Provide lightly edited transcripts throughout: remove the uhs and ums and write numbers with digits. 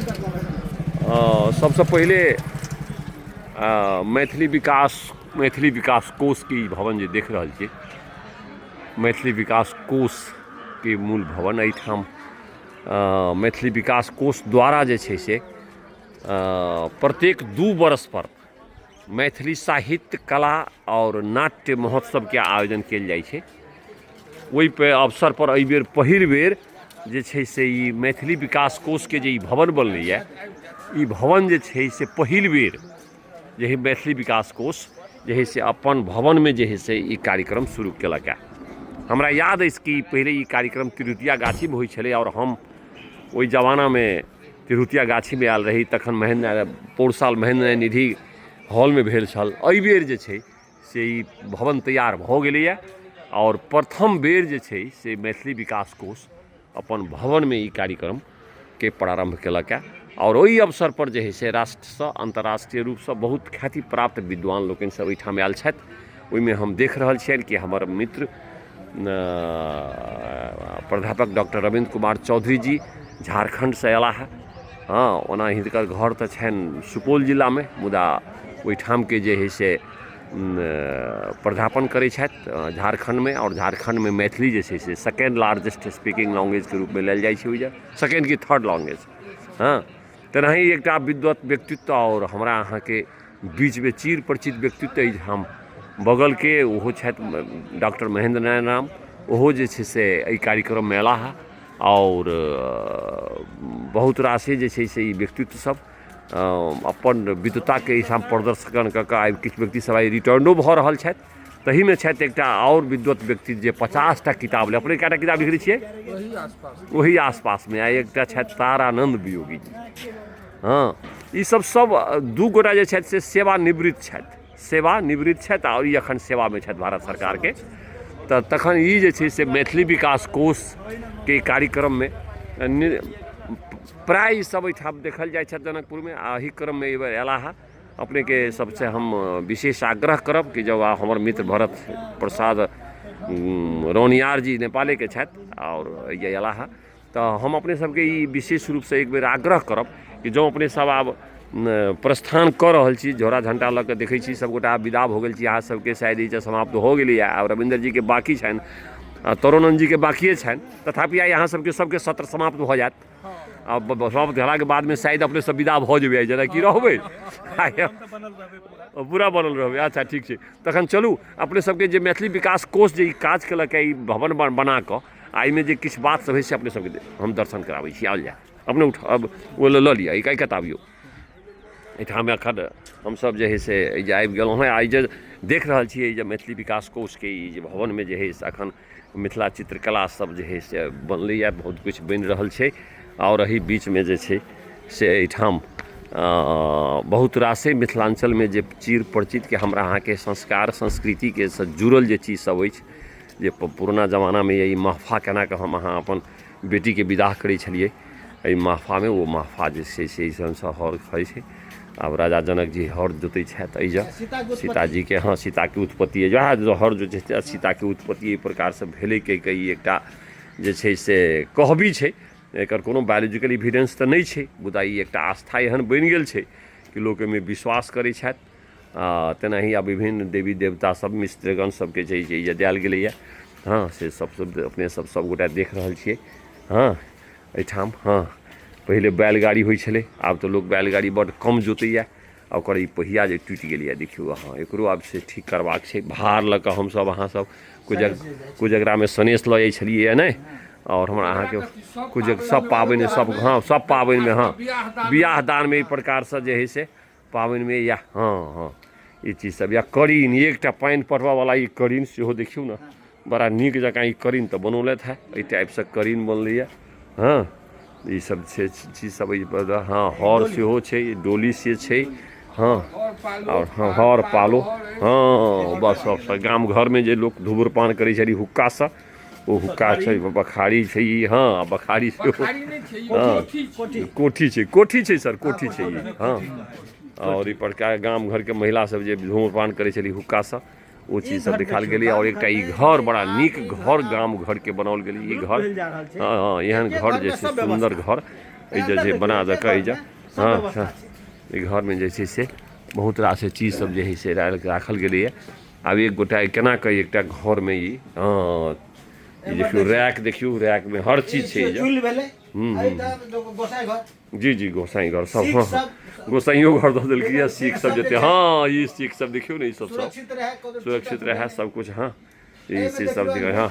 सबसँ पहिले मैथिली विकास मैथिली विकास कोषके ई भवन जे देख रहल छी, मैथिली विकास कोषके मूल भवन एहिठाम मैथिली विकास कोष द्वारा जे छै से प्रत्येक 2 वर्ष पर मैथिली साहित्य, कला आओर नाट्य महोत्सवके आयोजन कयल जाइ छै। ओहि पे अवसर पर एहिबेर पहिल बेर जे छै से ई मैथिली विकास कोषके जे ई भवन बनलैए, ई भवन जे छै से पहिल बेर जे हइ मैथिली विकास कोष जे हइ से अपन भवनमे जे हइ से ई कार्यक्रम शुरू केलक हँ। हमरा याद अछि कि पहिले ई कार्यक्रम तिरहुतिया गाछीमे होइ छलै आओर हम ओहि जमानामे तिरहुतिया गाछीमे आयल रही। तखन महेन्द्र पौर साल महेन्द्र निधि हॉलमे भेल छल। एहिबेर जे छै से ई भवन तैयार भऽ गेलैए आओर प्रथम बेर जे छै से मैथिली विकास कोष अपन भवनमे ई कार्यक्रमके प्रारम्भ केलक हँ। आओर ओहि अवसरपर जे हइ से राष्ट्रसँ अन्तर्राष्ट्रीय रूपसँ बहुत ख्याति प्राप्त विद्वान लोकनि सब एहिठाम आयल छथि। ओहिमे हम देख रहल छियनि कि हमर मित्र प्राध्यापक डॉक्टर रविन्द्र कुमार चौधरी जी झारखण्डसँ अयलाह हँ। हँ, ओना हिनकर घर तऽ छनि सुपौल जिलामे, मुदा ओहिठामके जे हइ से प्राध्यापन करै छथि झारखण्डमे। आओर झारखण्डमे मैथिली जे छै से सेकेण्ड लार्जेस्ट स्पीकिंग लैंग्वेजके रूपमे लेल जाइ छै, ओहि सेकेण्ड कि थर्ड लैंग्वेज। हँ, तेनाही एकटा विद्वत व्यक्तित्व आओर हमरा अहाँके बीचमे चीर परिचित व्यक्तित्व अछि हम बगलके, ओहो छथि डॉक्टर महेन्द्र नारायण राम। ओहो जे छै से एहि कार्यक्रममे अयलाह हँ। आओर बहुत रासे जे छै से ई व्यक्तित्व सब अपन विद्वताके एहिठाम प्रदर्शन कऽ कऽ आइ किछु व्यक्ति सब आइ रिटर्नो भऽ रहल छथि। तहीमे छथि एकटा आओर विद्वत व्यक्ति जे 50टा किताब ले, अपने कएटा किताब लिखने छियै ओही आसपासमे आइ एकटा छथि तारानन्द वियोगी जी। हँ, ई सब सब 2 गोटा जे छथि से सेवानिवृत्त छथि, सेवानिवृत्त छथि आओर ई एखन सेवामे छथि भारत सरकारके। तऽ तखन ई जे छै से मैथिली विकास कोषके कार्यक्रममे प्राय ई सब एहिठाम देखल जाइ छथि जनकपुरमे। आ एहि क्रममे एहि बेर अयलाह हँ। अपनेके सबसँ हम विशेष आग्रह करब कि जब हमर मित्र भरत प्रसाद रौनियार जी नेपालेके छथि आओर एहि अयलाह हँ, तऽ हम अपने सबके ई विशेष रूपसँ एक बेर आग्रह करब कि जँ अपने सब आब प्रस्थान कऽ रहल छी, झोरा झण्डा लऽ कऽ देखै छी सबगोटा आब विदा भऽ गेल छी, अहाँ सबके शायद ई समाप्त हो गेलैए। आब रविन्द्र जीके बाँकी छनि, तरुणानन्द जीके बाँकिए छनि, तथापि आइ अहाँ सबके सबके सत्र समाप्त भऽ जायत। आब समाप्त भेलाके बादमे शायद अपने सब विदा भऽ जेबै आइ, जेनाकि रहबै पूरा बनल रहबै। अच्छा ठीक छै, तखन चलू अपने सबके जे मैथिली विकास कोष जे ई काज केलक ई भवन बना कऽ, आ एहिमे जे किछु बात सब हइ से अपने सबके हम दर्शन कराबै छी। आयल जाय अपने उठ, अब ओ लऽ लिअ, एहि कत आबियौ। एहिठाम एखन हमसब जे हइ से एहि जे आबि गेलहुँ हेँ। आइ जे देख रहल छियै जे मैथिली विकास कोषके ई जे भवनमे जे हइ से एखन मिथिला चित्रकला सब जे हइ से बनलैए, बहुत किछु बनि रहल छै। आओर एहि बीचमे जे छै से एहिठाम बहुत रासे मिथिलाञ्चलमे जे चिर परिचितके हमरा अहाँके संस्कार संस्कृतिके से जुड़ल जे चीज सब अछि, जे पुरना जमानामे ई महफा केनाकऽ हम अहाँ अपन बेटीके विदाह करै छलियै एहि महफामे, ओ महफा जे छै से एहिठामसँ हर होइ छै। आब राजा जनक जी हर जोतै छथि एहि जग सीताजीके, हँ सीताके उत्पत्ति वएह हर जोतै छथि, सीताके उत्पत्ति एहि प्रकारसँ भेलै कहि कऽ ई एकटा जे छै से कहबी छै। एकर कोनो बायोलॉजिकल इविडेंस तऽ नहि छै, मुदा ई एकटा आस्था एहन बनि गेल छै कि लोक एहिमे विश्वास करै छथि। आ तेनाही आब विभिन्न देवी देवता सब मित्रगण सबके जे छै जे देल गेलैए, हँ से सब सब अपने सब सबगोटा देख रहल छियै। हँ एहिठाम हँ पहिले बैलगाड़ी होइ छलै, आब तऽ लोक बैलगाड़ी बड्ड कम जोतैए। आ ओकर ई पहिया जे टूटि गेलैए देखियौ अहाँ, एकरो आब से ठीक करबाक छै। भार लऽ कऽ हमसब अहाँसब कोजगरामे सनेस लऽ जाइ छलियै नहि, आओर हमरा अहाँके कोजग सब पाबनि सब, हँ सब पाबनिमे, हँ बियाह दानमे एहि प्रकारसँ जे हइ से पाबनिमे या हँ हँ ई चीज सब या करीन एकटा पानि पटबऽवला ई करीन सेहो देखियौ ने, बड़ा नीक जकाँ ई करीन तऽ बनौलथि हेँ, एहि टाइपसँ करीन बनलैए। हँ ई सब छै चीज सब एहि हँ हर सेहो छै, डोली से छै, हँ आओर हँ हर पालो, हँ बस सब गाम घरमे जे लोक धूम्रपान करै छलै हुक्कासँ, ओ हुक्का छै, बखारी छै ई, हँ बखारी सेहो, हँ कोठी छै, कोठी छै सर, कोठी छै ई, हँ। आओर ई प्रकार गाम घरके महिला सब जे धूम्रपान करै छलै हुक्कासँ, ओ चीज सब देखायल गेलै। आओर एकटा ई घर बड़ा नीक घर गाम घरके बनाओल गेलै ई घर, हँ हँ एहन घर जे छै सुन्दर घर एहिजे जे बना दऽ कऽ एहिजे हँ हँ एहि घरमे जे छै से बहुत रास चीज सब जे हइ से राखल गेलैए। आब एक गोटा केना कऽ एकटा घरमे ई, हँ, ई देखियौ रैक, देखियौ रैकमे हर चीज छै। चूल्हि भेलै, गोसाई घर। जी जी, गोसाई घर सब। हँ, गोसाइयो घर दऽ देलकै। सीख सब जते, हँ, ई सीख सब देखियौ ने, ई सब सब सुरक्षित रहै सब कुछ। हँ, ई चीज सब जगह। हँ,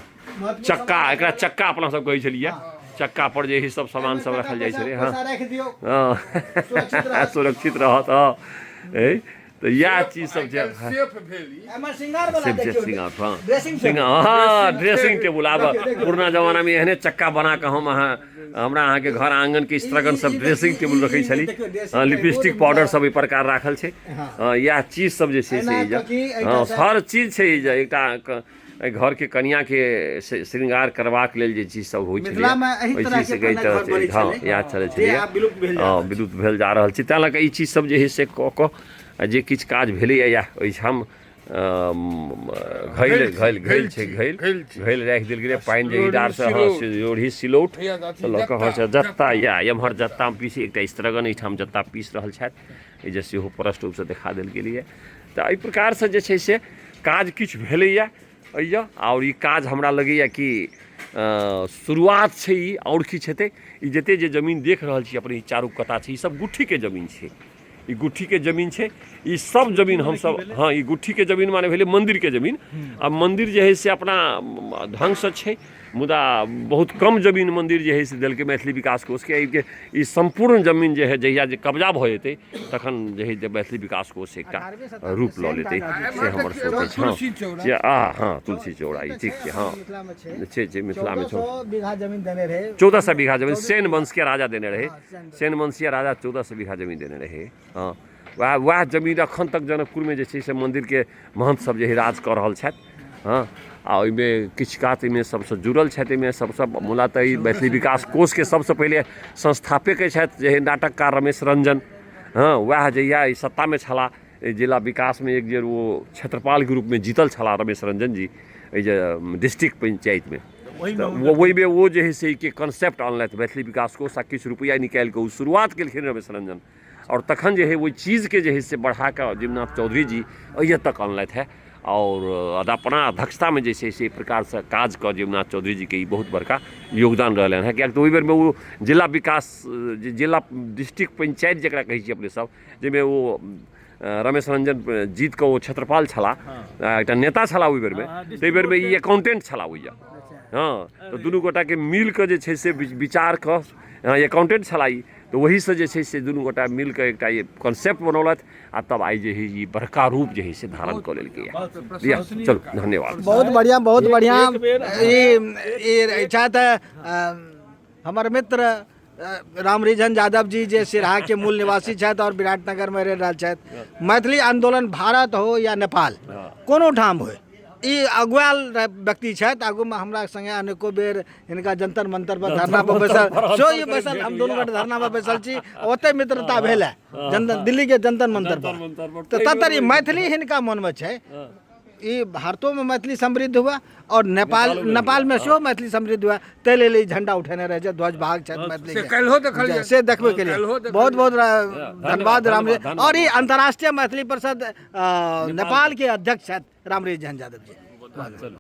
चक्का, एकरा चक्का अपना सब कहै छलियै। चक्का पर जे सब सामान सब रखल जाइ छलै। हँ हँ, सुरक्षित रहत। हँ, तऽ इएह चीज सब छै। श्रृंगार, हँ, हँ, ड्रेसिंग टेबुल। आब पुरना जमानामे एहने चक्का बना कऽ हम अहाँ, हमरा अहाँके घर आङ्गनके स्त्रगण सब ड्रेसिंग टेबुल रखै छली। हँ, लिपस्टिक पाउडर सब एहि प्रकार राखल छै। हँ, इएह चीज सब जे छै से, हँ, हर चीज छै। जे एकटा घरके कनिआँके श्रृंगार करबाक लेल जे चीज सब होइ छलै, ओहि चीज से, हँ, इएह चलै छलैए। हँ, विलुप्त भेल जा रहल छै। ताहि लऽ कऽ ई चीज सब जे हइ से कऽ कऽ जे किछु काज भेलैए, इएह ओहिठाम घैल, घैल, घैल छै, घैल, घैल राखि देल गेलै पानि जे इडारसँ। हँ, लोढ़ी सिलौट लऽ कऽ। हँ, जत्ता, इएह एम्हर जत्तामे पीस, एकटा स्त्रगण एहिठाम जत्ता पीस रहल छथि। एहि जे सेहो स्पष्ट रूपसँ देखा देल गेलैए। तऽ एहि प्रकारसँ जे छै से काज किछु भेलैए एहिजऽ। आओर ई काज हमरा लगैए कि शुरुआत छै ई, आओर किछु हेतै। ई जते जे जमीन देख रहल छी अपने, ई चारू कता छै, ई सब गुट्ठीके जमीन छै। ई गुट्ठीके जमीन छै ई सब जमीन हमसब। हँ, ई गुट्ठीके जमीन माने भेलै मन्दिरके जमीन। आ मन्दिर जे हइ से अपना ढङ्गसँ छै, मुदा बहुत कम जमीन मन्दिर जे हइ से देलकै मैथिली विकास कोषके। एहिके ई सम्पूर्ण जमीन जे हइ, जहिया जे कब्जा भऽ जेतै, तखन जे हइ जे मैथिली विकास कोष एकटा रूप लऽ लेतै, से हमर सोच अछि। हँ, जे आ हँ, तुलसी चौरा ई ठीक छै। हँ, छै, छै मिथिलामे 1400 बीघा जमीन सेन वंशके राजा देने रहै। सेन वंशीय राजा 1400 बीघा जमीन देने रहै। हँ, वएह वएह जमीन एखन तक जनकपुरमे जे छै से मन्दिरके महन्थ सब जे हइ राज कऽ रहल छथि। हँ, आ ओहिमे किछु कात एहिमे सबसँ जुड़ल छथि। एहिमे सबसँ मुला तऽ ई मैथिली विकास कोषके सबसँ पहिले संस्थापके छथि जे हइ नाटककार रमेश रंजन। हँ, वएह जहिया ई सत्तामे छलाह, एहि जिला विकासमे एक बेर ओ क्षेत्रपालके रूपमे जीतल छलाह रमेश रंजन जी एहि जे डिस्ट्रिक्ट पंचायतमे, तऽ ओहिमे ओ जे हइ से के कॉन्सेप्ट अनलथि मैथिली विकास कोष, आ किछु रुपैआ निकालि कऽ ओ शुरुआत केलखिन रमेश रंजन। आओर तखन जे हइ ओहि चीजके जे हइ से बढ़ा कऽ जीवनाथ चौधरी जी एहि तक अनलथि हेँ। आओर अपना अध्यक्षतामे जे छै से एहि प्रकारसँ काज कऽ जीवनाथ चौधरी जीके ई बहुत बड़का योगदान रहलनि हेँ, किएकि तऽ ओहि बेरमे ओ जिला विकास, जिला डिस्ट्रिक्ट पंचायत जकरा कहै छियै अपने सब, जाहिमे ओ रमेश रंजन जीत कऽ ओ क्षेत्रपाल छलाह, एकटा नेता छलाह ओहि बेरमे, ताहि बेरमे ई अकाउंटेंट छलाह ओहि। हँ, तऽ दुनू गोटाके मिल कऽ जे छै से विचार कऽ, अकाउंटेंट छलाह ई, तऽ ओहीसँ जे छै से दुनू गोटा मिल कऽ एकटा ई कॉन्सेप्ट बनौलथि, आ तब आइ जे है ई बड़का रूप जे है से धारण कऽ लेलकै। चलू, धन्यवाद। बहुत बढ़िया, बहुत बढ़िया। ई छथि हमर मित्र रामरिझन यादव जी, जे सिरहा के मूल निवासी छथि और विराटनगर में रहि रहल छथि। मैथिली आंदोलन भारत हो या नेपाल, कोनो ठाम हो, ई अगुआल व्यक्ति छथि। आगूमे हमरा संगे अनेको बेर हिनका जंतर मंतर पर धरना पर बैसल सो ई बैसल, हम दुनू गोटे धरना पर बैसल छी, ओतहि मित्रता भेल है जंतर, दिल्ली के जंतर मंतर पर। तऽ ततर ई मैथिली हिनका मनमे छै, ई भारतोमे मैथिली समृद्ध हुए और नेपालमे सेहो मैथिली समृद्ध हुए, ताहि लेल ई झंडा उठेने रहै छै, ध्वज भाग छथि मैथिली से काल्हिहो देखलियै, से देखबे केलियै। बहुत बहुत धन्यवाद राम। और ई अंतर्राष्ट्रीय मैथिली परिषद नेपाल के अध्यक्ष छथि रामरेज यादव जी।